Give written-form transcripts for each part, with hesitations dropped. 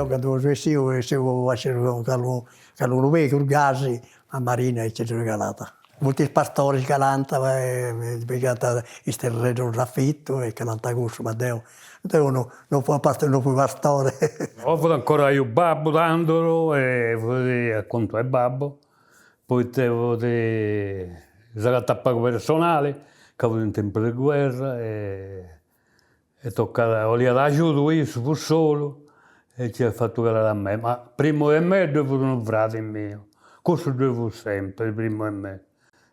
Deu candu seu essiu, seu essiu cun calincunu pegus gasi, a Marina aici ddoi calat. Funt is pastoris calant e pigant is terrenus a fitu e calant cussu, ma deu deu no no fui no fui pastore. No fut ancora 'iu babbu tandus e fut a contu 'e babbu, poita fut s'agatat pagu personali, ca fut in tempus de guerra e E tocat, 'oliat agiudu issu, fut solu e nc'iat fatu calai a mei, ma primu 'e mei ddoi fut unu fradi miu, cussu ddoi fut sempri primu 'e mei.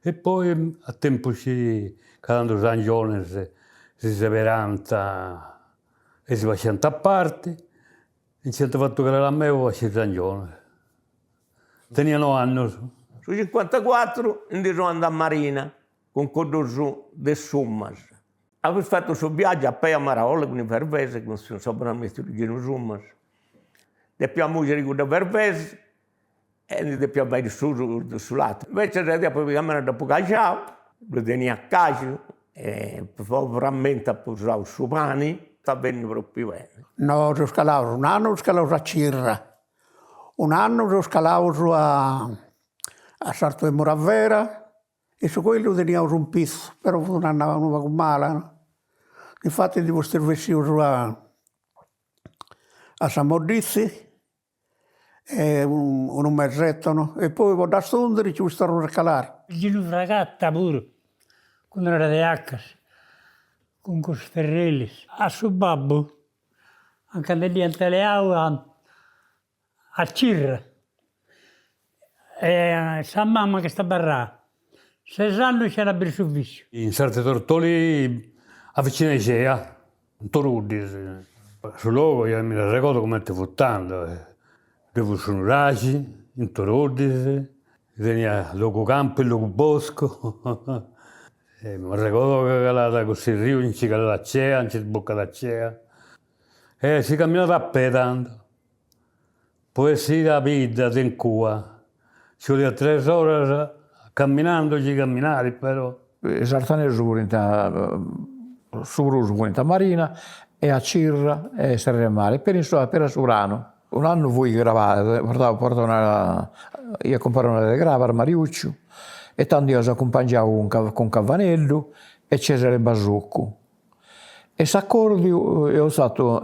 E poi a tempus chi, ca tandu is angionis si seberant e si fasciant a parti, nc'iant fatu calai a mei po pasci is angionis. Tenia no'annus. Su cincuantacuatru ndi seu andau a Marina cun cuddus de Sumas. Apu fatu su viaggiu a pei a marolla cun is berbeis, cun sa bon'anima 'e tziu Ginu Sumas. Depiaus mungiri cuddas berbeis e ndi depiaus fai su su lati. Invecias deu apu pigau meda dd'apu caxau, ddoi tenia caxu e po frammentu apu usau su pani, est benniu propriu beni. No, seus calaus, un'annu seus calaus a Cirra, un'annu seus calaus a a sartu de Muravera E su coillu teniaus in pitzu, però fut un'annada unu pagu mala, infati ndi fustis bessius a a sa modditzi e unu mesetto no, e poi po dda stundiri nci fustis torraus a calai. Ginu Fragatta puru, cun d'una de 'accas, cun cussus ferrilis. A su babbu, a nca ndi dd'iant leau a a Cirra e sa mama ch'est abarrada ses annus chena biri su fillu. In sartu 'e Tortolì a vicinu 'e Cea, in Toruddis. Su logu gei mi dd'arregodu cumenti fut tando, ddoi fut su nuraxi in Toruddis, teniat logu campu e logu boscu e m'arregodu ca calat cussu riu nci calat a Cea, nci sbucat a Cea e si camminat a pei tando Po essiri a bidda de incua nci 'oliat tres oras camminandu chi camminari però. Is arthanesus furint su prus furint a Marina e a Cirra e Serra 'e Mari e peri peri a su pranu. Un'annu fui crabaiu, portau portau una iat comporau una de crabas Mariucciu e tandu iaus acumpangiau cun cun Cavaneddu e Cesare Basuccu E s'acordiu eus fatu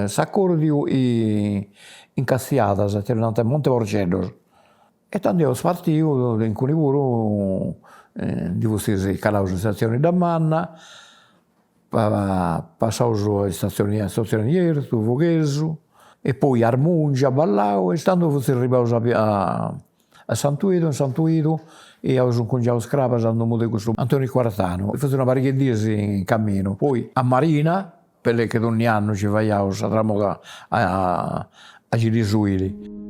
s'acordiu in Castiadas, ita ddi nant Monte Porceddos, e tandu eus partiu de inguni puru ndi fustis calaus in istatzioni Biddamanna, passaus a istatzioni istatzioni Jerzu, Foghesu e poi Armungia, Ballau e tandu fustis arribaus a A Santu 'Idu, in Santu 'Idu iaus incungiau is crabas a domu de cussu Antoni Quartanu, fut una pariga 'e diis in caminu, poi a Marina, bell'e che donnia annu nci faiaus sa tramoda a Gilisuili.